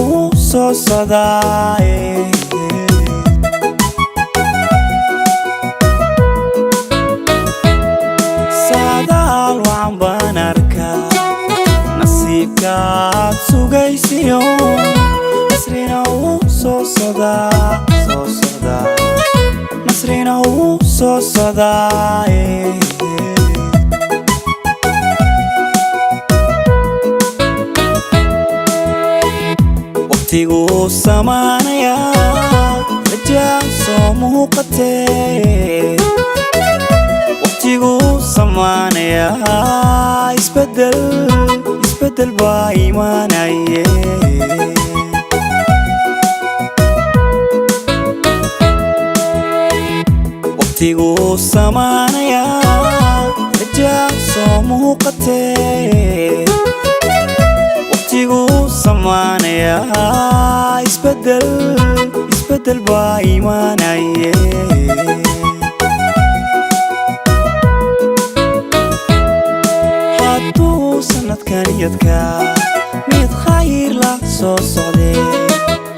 wuu soo socdaaye. Saadaal wacan baan arkaa, nasiibkaad sugaysiyo nasrina wuu soo socdaa, soo socdaa, nasrina wuu soo socdaaye. Waqtiguu samaanayaa, rajaa soo muuqatee. Waqtiguu samaanayaa, isbedel, isbedel baa imaanaye. Waqtiguu samaanayaa, rajaa soo muuqatee. Waqtiguu samaanayaa, isbedel, isbedel baa imaanaye. Hadduu sanadkaniyadka mid khayr la soo socdee,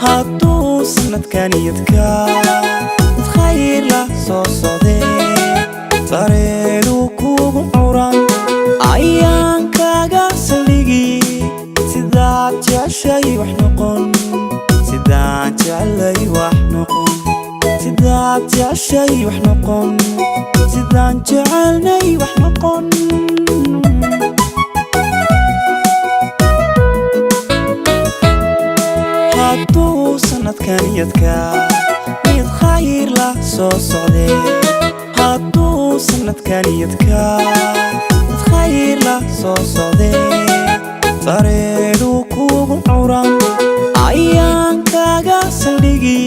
hadduu sanadkaniyadka mid khayr la soo socdee, sareedu kugu curan ayaan kaaga saldhigi. Sidaad jeceshay wax noqon, sidaan jeclay wax noqon, sidaad jeceshay wax noqon, sidaan jecelnay wax noqon. Hadduu sanadkaniyadka mid khayr la soo socdee, hadduu sanadkaniyadka mid khayr la soo socdee, sareedu kugu curan ayaan kaaga saldhigi.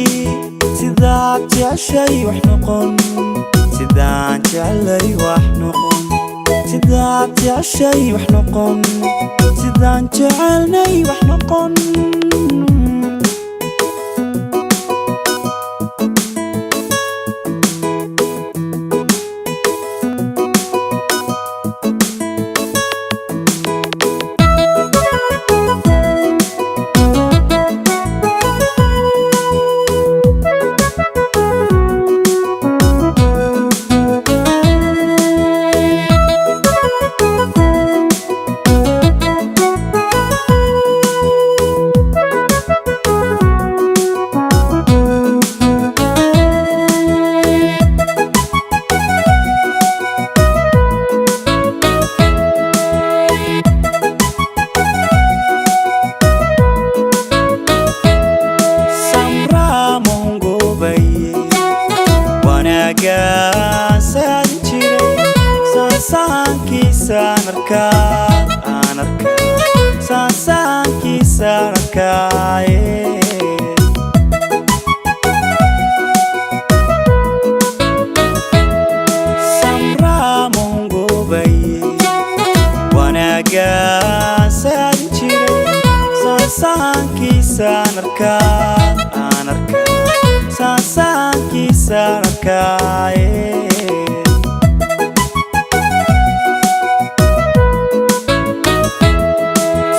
Sidaad jeceshay wax noqon, sidaan jeclay wax noqon, sidaad jeceshay wax noqon, sidaan jecelnay wax noqon. Samraa mahungobaye, wanaagaan saadin jiray, saansaankiisaan arkaa, aan arkaa, saansaankiisaan arkaaye. Samraa mahungobaye, wanaagaan saadin jiray, saansaankiisaan arkaa, aan arkaa, saansaankiisaan arkaaye.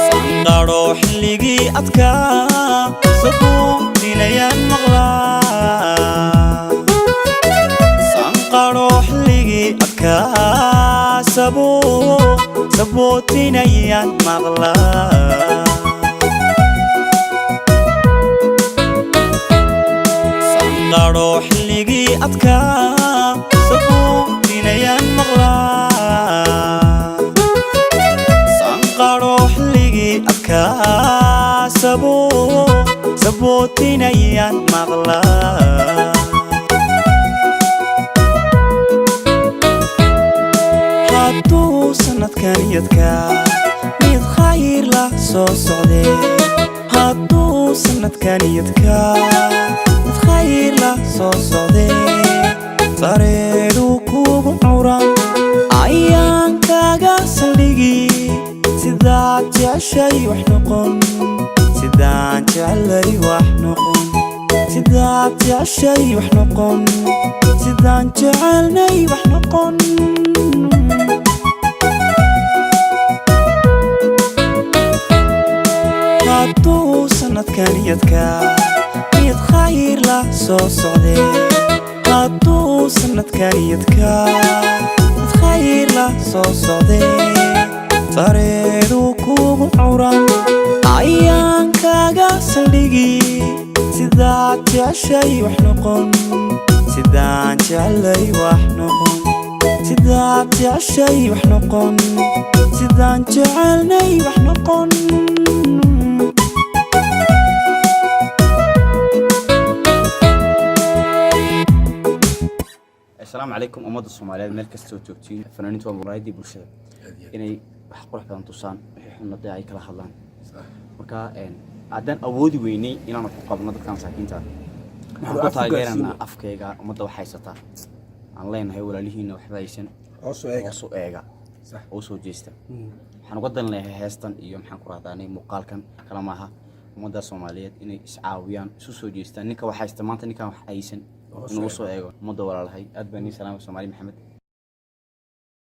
Sanqadho xilligii adkaa sabuutinayaan maqlaa. Sanqadho xilligii adkaa sabootinayaan maqlaa. Sanqadho xilligii adkaa sabootinayaan maqlaa. Sanqadho xilligii adkaa sabootinayaan maqlaa. Hadduu sanadkaniyadka mid khayr la soo socdee, hadduu sanadkaniyadka mid khayr la soo socdee, sareedu kugu curan ayaan kaaga saldhigi. Sidaad jeceshay wax noqon, sidaan jeclay wax noqon, sidaad jeceshay wax noqon, sidaan jecelnay wax noqon. Hadduu sanadkan Sanadkaniyadka mid khayr la soo socdee, hadduu sanadkaniyadka mid khayr la soo socdee, sareedu kugu curan ayaan kaaga saldhigi. Sidaad jeceshay wax noqon, sidaan jeclay wax noqon, sidaad jeceshay wax noqon, sidaan jecelnay wax noqon. Asalaamu calaykum, ummadda Soomaaliyeed meel kastoo joogtiin. Fanaaniintu waa muraayadii bulshada, inay wax qurux badan tusaan, wixii xunna dee ay kala hadlaan. Marka haddaan awoodi weynay inaanu ku qabno dadka masaakiinta, waxaan ku taageeranaa afkayga ummadda wax haysataa aan leenahay: walaalihiina waxba haysan hoosu eega, hoosu eega oo soo jeesta. Waxaan uga dan leeyahay heestan iyo maxaan ku rahdaanay muuqaalkan kala maaha ummadda Soomaaliyeed inay iscaawiyaan, isu soo jeestaan, ninka wax haysta maanta ninkaan wax haysan inuu usoo eego. Ummadda walaalahay, aad baan nii salaamay. Soomaali Maxamed.